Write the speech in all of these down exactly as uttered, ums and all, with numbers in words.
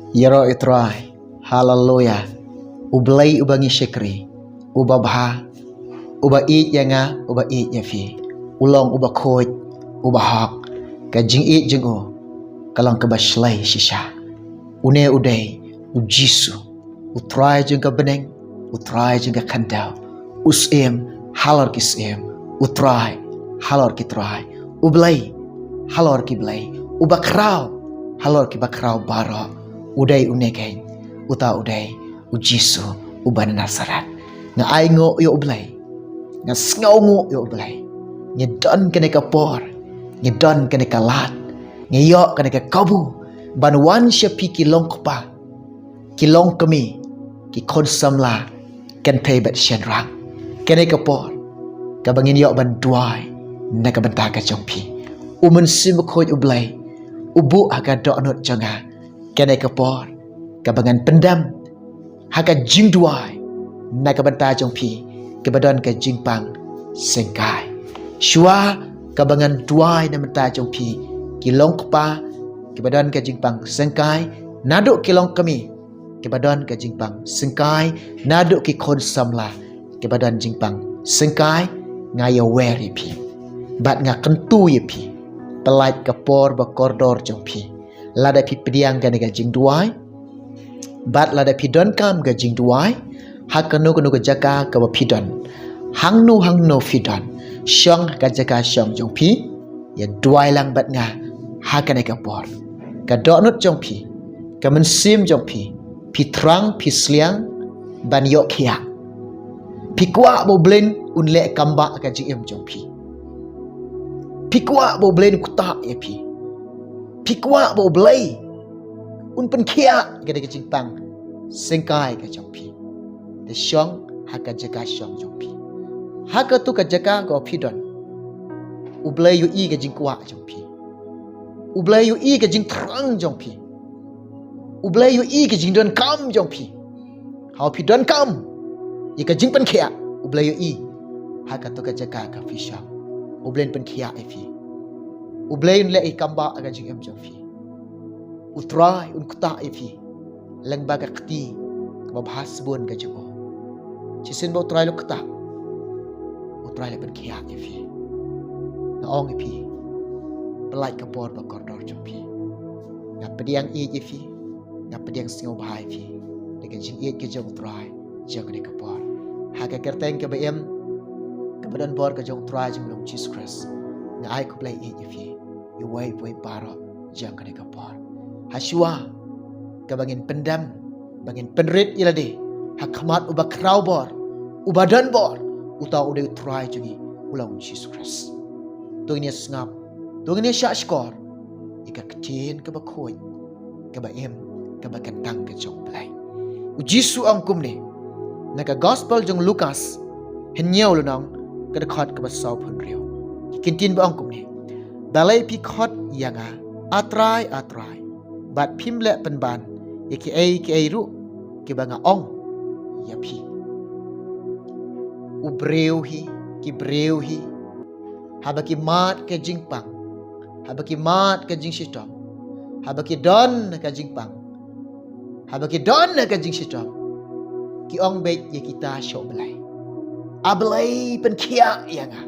Ïaroh ïa u Trai. Haleluya. U Blei uba ngi shakri, uba bha, uba ïeit ïa nga, uba ïeit ïa phi. U long uba khuid, uba hok. Ka jingïeit jong u ka long kaba shlei shisha. Une u dei u Jisu, u Trai jong ka bneng, u Trai jong ka khyndew. U Syiem halor ki syiem, u Trai halor ki trai, u Blei halor ki blei, u Bakhraw halor ki bakhraw baroh. U dei une keiñ, uta u dei u Jisu uba na Nasareth. Nga ainguh ïa u Blei, nga sngewnguh ïa u Blei. Ngi don kane ka por, ngi don kane ka lad, ngi ïoh kane ka kabu ban wan sha phi ki longkpa, ki longkmie, ki khun samla, kynthei bad shynrang. Kane ka por kaba ngin ïoh ban duwai na ka bynta ka jong phi. U Mynsiem Bakhuid u Blei u buh ha ka dohnud jong nga kane ka por kaba ngan pyndem ha ka jingduwai na ka bynta jong phi kiba don ka jingpang syngkai. Shuwa kaba ngan duwai na bynta jong phi ki longkpa kiba don ka jingpang syngkai, naduh ki longkmie kiba don ka jingpang syngkai, naduh ki khun samla kiba don jingpang syngkai, nga ïawer ïa phi bad nga kyntu ïa phi. Pyllait ka por ba kordor jong phi. Lada phi pdiang kane ka jingduwai bad lada phi donkam ka jingduwai ha kano kano ka jaka kaba phi don, hangno hangno phi don, shong ha ka jaka shong jong phi, ïa duwai lang bad nga ha kane ka por. Ka dohnud jong phi, ka mynsiem jong phi, phi thrang, phi sliang ban ïoh khiah. Phi kwah ba u Blei un leh kambah ka jingim jong phi. Phi kwah ba u Blei un ktah ïa phi. Phi kwah ba u Blei un pynkhiah ïa ka jingpang syngkai ka jong phi. Te shong ha ka jaka shong jong phi. Ha kato ka jaka kaba phi don, u Blei u ïohi ka jingkwah jong phi. U Blei u ïohi ka jingthrang jong phi. U Blei u ïohi ka jingdonkam jong phi. Haba phi donkam ïa ka jingpynkhiah, u Blei u ïohi ha kato ka jaka kaba phi shong. U Blei un pynkhiah ïa phi. U Blei un leh ïa kambah ha ka jingim jong phi. U Trai un ktah ïa phi lyngba ka kti kaba bha sbun ka jong u. Shisien ba u Trai u la ktah, u Trai u la pynkhiah ïa phi. Nga ong ïa phi, pyllait ka por ba kordor jong phi. Nga pdiang ïeit ïa phi, nga pdiang sngewbha ïa phi da ka jingïeit ka jong u Trai jong kane ka por. Ha ka kyrteng kaba im, kaba don bor ka jong u Trai jong ngi u Jisu Khrist, nga ai khublei ïeit ïa phi, ïa uwei pa uwei baroh jong kane ka por. Ha shuwa kaba ngin pyndem, ba ngin pynrit ïa lade ha khmat uba khraw bor, uba don bor, uta u dei u Trai jong ngi, u long u Jisu Khrist. To ngin ïa sngap, to ngin ïa shahshkor ïa ka ktien kaba khuid, kaba im, kaba kyntang ka jong u Blei. U Jisu u ong kumne na ka Gospel jong u Lukas, hynñiew lynnong, ka dkhot kaba sawphew hynriew. Ki kyntien ba ong kumne: Balei phi khot ïa nga, A Trai, A Trai, bad phim leh pynban ïa kiei kiei ruh kiba nga ong ïa phi? U briew hi, ki briew hi, haba ki mad ka jingpang, haba ki mad ka jingshitom, haba ki don ka jingpang, haba ki don ka jingshitom, ki ong beit ïa kita sha u Blei: A Blei, pynkhiah ïa nga.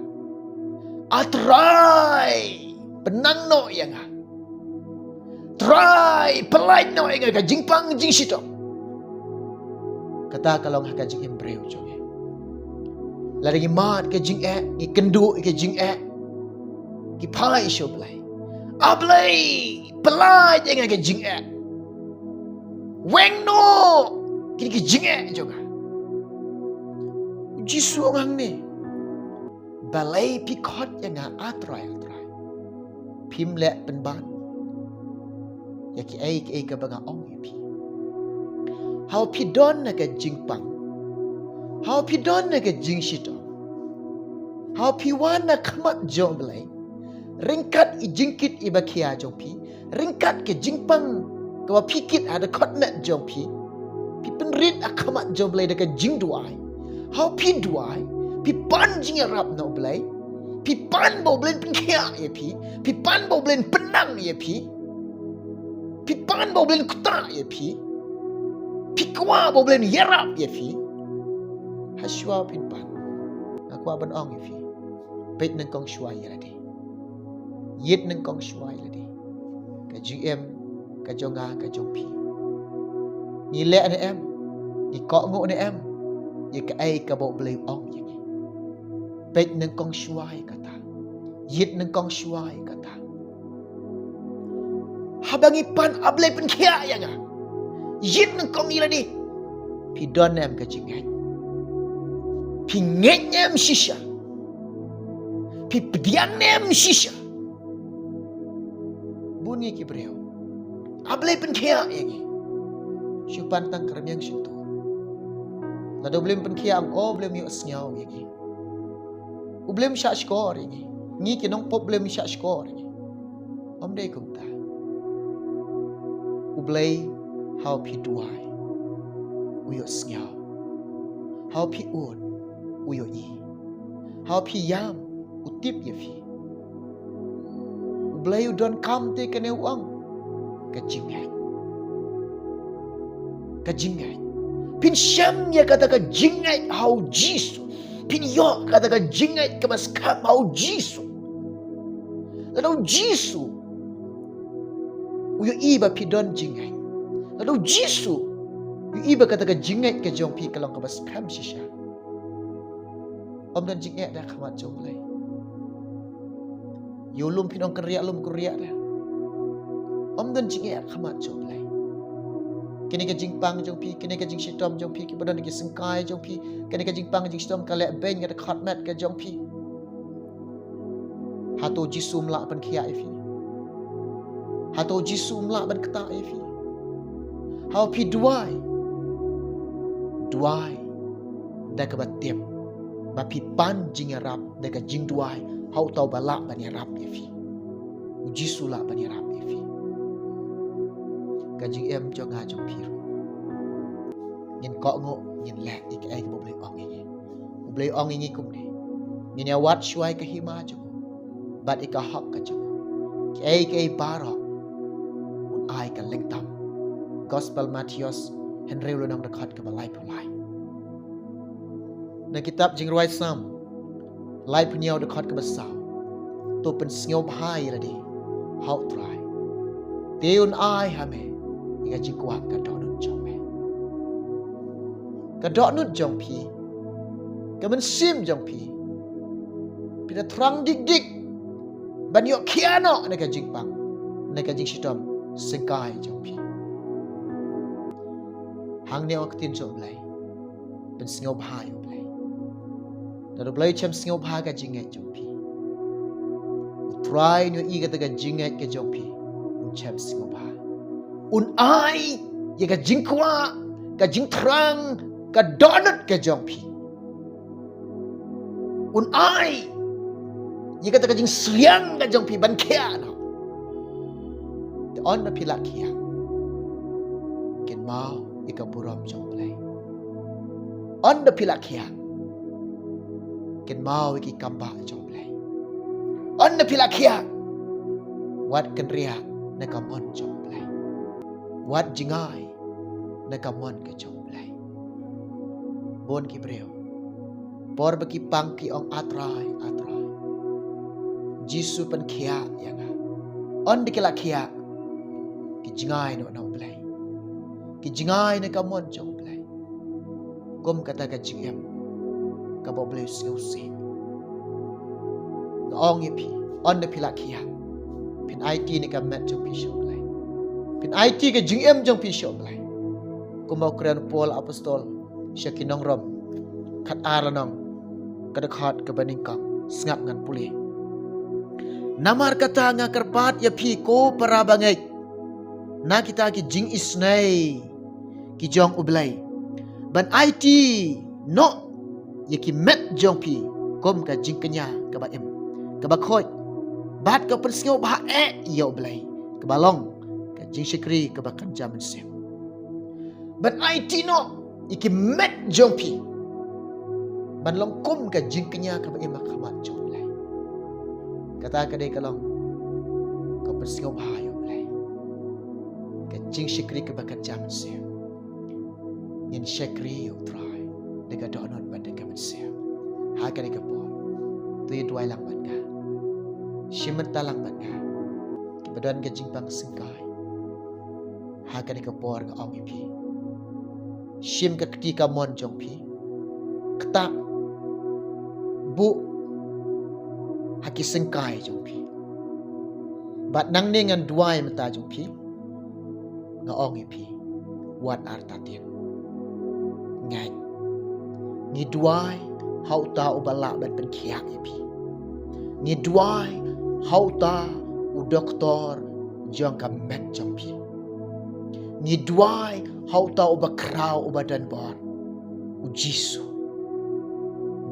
A Trai, pynang noh ïa nga. Trai, pyllait noh ïa nga ka jingpang jingshitom. Kata ka long ha ka jingim briew jong ngi. Lada ngi mad ka jingeh, ngi kynduh ïa ka jingeh, ngi phai sha u Blei: A Blei, pyllait ïa nga ka jingeh. Weng noh kine ki jingeh jong nga. U Jisu u ong hangne: Balei phi khot ïa nga, A Trai, A Trai, phim leh pynban ïa kiei kiei kaba nga ong ïa phi? Haba phi don ka jingpang, haba phi don ka jingshitom, haba phi wan ha khmat jong u Blei, ryngkat i jingkit iba khia jong phi, ryngkat ka jingpang kaba phi kit ha dkhot met jong phi, phi pynrit ha khmat jong u Blei da ka jingduwai. Haba phi duwai, phi pan jingïarap na u Blei, phi pan ba u Blei un pynkhiah ïa phi, phi pan ba u Blei un pynang ïa phi, Phi pan ba U Blei un ktah ïa phi. Phi kwah ba U Blei un ïarap ïa phi. Ha shuwa phin pan, nga kwah ban ong ïa phi, peit nyngkong shuwa ïa lade. Ïit nyngkong shuwa ïa lade. Ka jingim ka jong nga, ka jong phi, ngi leh ne em? Ngi kohnguh ne em ïa kaei kaba U Blei u ong ïa ngi? Peit nyngkong shuwa ïa kata. Ïit nyngkong shuwa ïa kata. Haba ngi pan, A Blei pynkhiah ïa nga. Ïit nyngkong ïa lade. Phi don ne em ka jingngeit? Phi ngeit ne em shisha? Phi pdiang ne em shisha? Bun ngi ki briew, A Blei pynkhiah ïa ngi, shu pan tang ka rmiang shyntur. Lada U Blei um pynkhiah, ong, oh, U Blei um ïohsngew ïa ngi. U Blei um shah shkor ïa ngi. Ngi ki nongpop, U Blei um shah shkor ïa ngi. Ym dei kumta. U Blei, haba phi duwai, u ïohsngew. Haba phi ud, u ïohi. Haba phi ïam, u tip ïa phi. U Blei u donkam te kane, u ong, ka jingngeit. Ka jingngeit. Phin shem ïa kata ka jingngeit ha U Jisu. Phin ïoh kata ka jingngeit kaba skhem ha U Jisu. Lada U Jisu u ïohi ba phi don jingngeit, lada U Jisu u ïohi ba kata ka jingngeit ka jong phi ka long kaba skhem shisha, ym don jingeh da ha khmat jong U Blei. Ïa u lum phin ong kynriah lum, kynriah da. Ym don jingeh ha khmat jong U Blei. Kane ka jingpang jong phi, kane ka jingshitom jong phi, kiba don ha ki syngkai jong phi, kane ka jingpang jingshitom ka leh beiñ ka dkhot met ka jong phi. Hato U Jisu um lah ban pynkhiah ïa phi? Hato U Jisu um lah ban ktah ïa phi? Haba phi duwai, duwai da kaba tip ba phi pan jingïarap da ka jingduwai ha uta uba lah ban ïarap ïa phi. U Jisu lah ban ïarap ïa phi. Ka jingim jong nga jong phi ruh, ngin kohnguh, ngin leh ïa kaei kaba U Blei u ong ïa ngi. U Blei u ong ïa ngi kumne: Ngin ïa wad shuwa ïa ka hima jong u bad ïa ka hok ka jong u. Kaei kaei baroh un ai ka lyngkam. Gospel Mathaios hynriew lynnong, dkhot kaba laiphew lai. Na kitab Jingrwai Salm laiphew hynñiew, dkhot kaba saw: To pynsngewbha ïa lade ha U Trai, te un ai ha me ïa ka jingkwah ka dohnud jong me. Ka dohnud jong phi, ka mynsiem jong phi, phi da thrang dik dik ban ïoh khia noh na ka jingpang, na ka jingshitom syngkai jong phi. Hangne ong ka ktien jong U Blei, pynsngewbha ïa U Blei. Lada U Blei u shem sngewbha ka jingngeit jong phi, U Trai un ïohi kata ka jingngeit ka jong phi, un shem sngewbha. Un ai ïa ka jingkwah, ka jingthrang, ka dohnud ka jong phi. Un ai ïa kata ka jingsliang ka jong phi ban khia noh. Te ynda phi lah khia, kynmaw ïa ka burom jong U Blei. Ynda phi lah khia, kynmaw ïa ki kambah jong U Blei. Ynda phi lah khia, wat kynriah na ka mon jong U Blei. Wat jngai na ka mon ka jong U Blei. Bun ki briew, por ba ki pang ki ong, A Trai, A Trai, Jisu pynkhiah ïa nga. Ynda ki lah khia, ki jngai noh na U Blei. Ki jngai na ka mon jong U Blei. Kum kata ka jingim kaba U Blei u sngewsih. Nga ong ïa phi, ynda phi lah khia, phin aiti na ka met jong phi sha U Blei. Phin aiti ka jingim jong phi sha U Blei. Kumba u kren u Paul apostol sha ki nong Rom, khatar lynnong, ka dkhot kaba nyngkong, sngap ngan pule. Namar kata nga kyrpad ïa phi, ko para bangeit, na kita ki jingisynei ki jong U Blei, ban aiti noh ïa ki met jong phi kum ka jingkñia kaba im, kaba khuid, bad ka pynsngewbha eh ïa U Blei, kaba long ka jingshakri kaba kynja mynsiem. Ban aiti noh ïa ki met jong phi ban long kum ka jingkñia kaba im ha khmat jong U Blei. Kata ka dei ka long ka pynsngewbha ïa U Blei. Jingshakri kaba kynja mynsiem. Ngin shakri ïa u Trai da ka dohnud bad da ka mynsiem. Ha kane ka por, to ïa duwai lang bad nga. Shim bynta lang bad nga. Kiba don ka jingpang syngkai, ha kane ka por nga ong ïa phi, shim ka kti kamon jong phi. Ktah, buh ha ki syngkai jong phi. Bad nangne ngan duwai mynta jong phi. Nga ong ïa phi, wat artatien. Ngeit. Ngi duwai ha uta uba lah ban pynkhiah ïa phi. Ngi duwai ha uta u doktor jong ka met jong phi. Ngi duwai ha uta uba khraw uba don bor, u Jisu.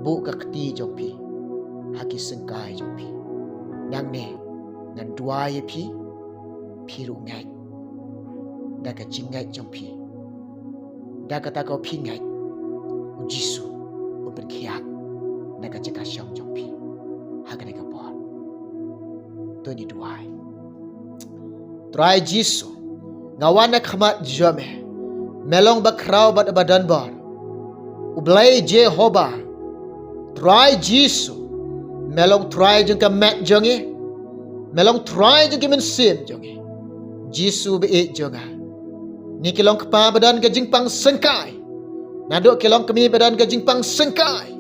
Buh ka kti jong phi ha ki syngkai jong phi. Nangne ngan duwai ïa phi, phi ruh ngeit. Da ka jingngeit jong phi, da kata ka phi ngeit, u Jisu un pynkhiah na ka jaka shong jong phi. Ha kane ka por, to ngin duwai. Trai Jisu, nga wan ha khmat jong me. Me long ba khraw bad ba don bor. U Blei Jehobah. Trai Jisu, me long Trai jong ka met jong ngi. Me long Trai jong ki mynsiem jong ngi. Jisu ba ïeit jong nga, ngi ki long kpa ba don ka jingpang syngkai. Naduh ki long kmie ba don ka jingpang syngkai.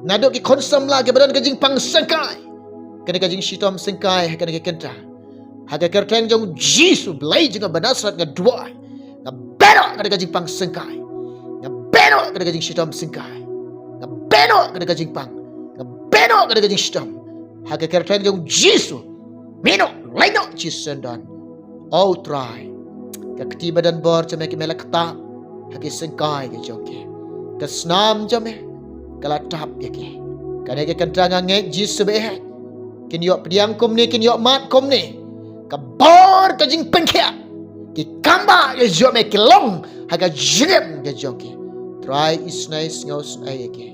Naduh ki khun samla ki ba don ka jingpang syngkai. Kane ka jingshitom syngkai ha kane ka kynta, ha ka kyrteng jong Jisu Blei jong nga ba Nasaret nga duwai. Nga beh noh kane ka jingpang syngkai. Nga beh noh kane ka jingshitom syngkai. Nga beh noh kane ka jingpang. Nga beh noh kane ka jingshitom. Ha ka kyrteng jong Jisu. Mih noh, leit noh shisyndon. O Trai, ka kti ba don bor jong me ki me la ktah ha ki syngkai ki jong ki. Ka snam jong me ka la tap ïa ki. Kane ka kynta nga ngeit Jisu ba ïeit, kin ïoh pdiang kumne, kin ïoh mad kumne. Ka bor ka jingpynkhiah, ki kambah ki jong me ki long ha ka jingim ki jong ki. Trai, isynei sngewsynei ïa ki.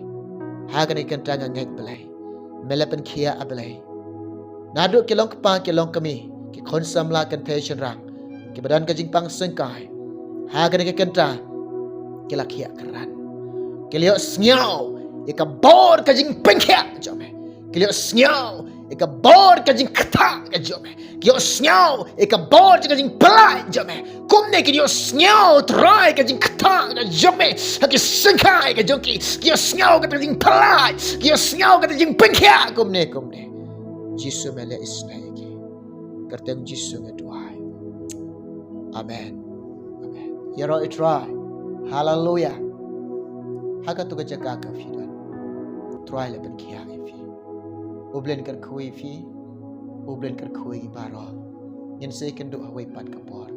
Ha kane ka kynta nga ngeit Blei, me la pynkhiah, A Blei. Naduh ki long kpa ki long kmie, ki khun samla kynthei shynrang, ki ba don ka jingpang syngkai, ha kane ka kynta ki la khiah kyrhai. Ki la ïohsngew ïa ka bor ka jingpynkhiah jong me. Ki la ïohsngew ïa ka bor ka jingktah ka jong me. Ki ïohsngew ïa ka bor ka jingpyllait jong me. Kumne ki ïohsngew, Trai, ka jingktah ka jong me ha ki syngkai ka jong ki. Ki ïohsngew kata ka jingpyllait. Ki ïohsngew kata ka jingpynkhiah kumne, kumne. Jisu, me la isynei ïa ki. Kyrteng Jisu nga duwai. Amen. Amen. Ïaroh ïa u Trai. Haleluia. Ha katu ka jaka ka phi don, u Trai la pynkhiah ïa phi. U Blei un kyrkhu ïa phi. U Blei un kyrkhu ïa ngi baroh. Ngin sa ïakynduh ha kawei pat ka por.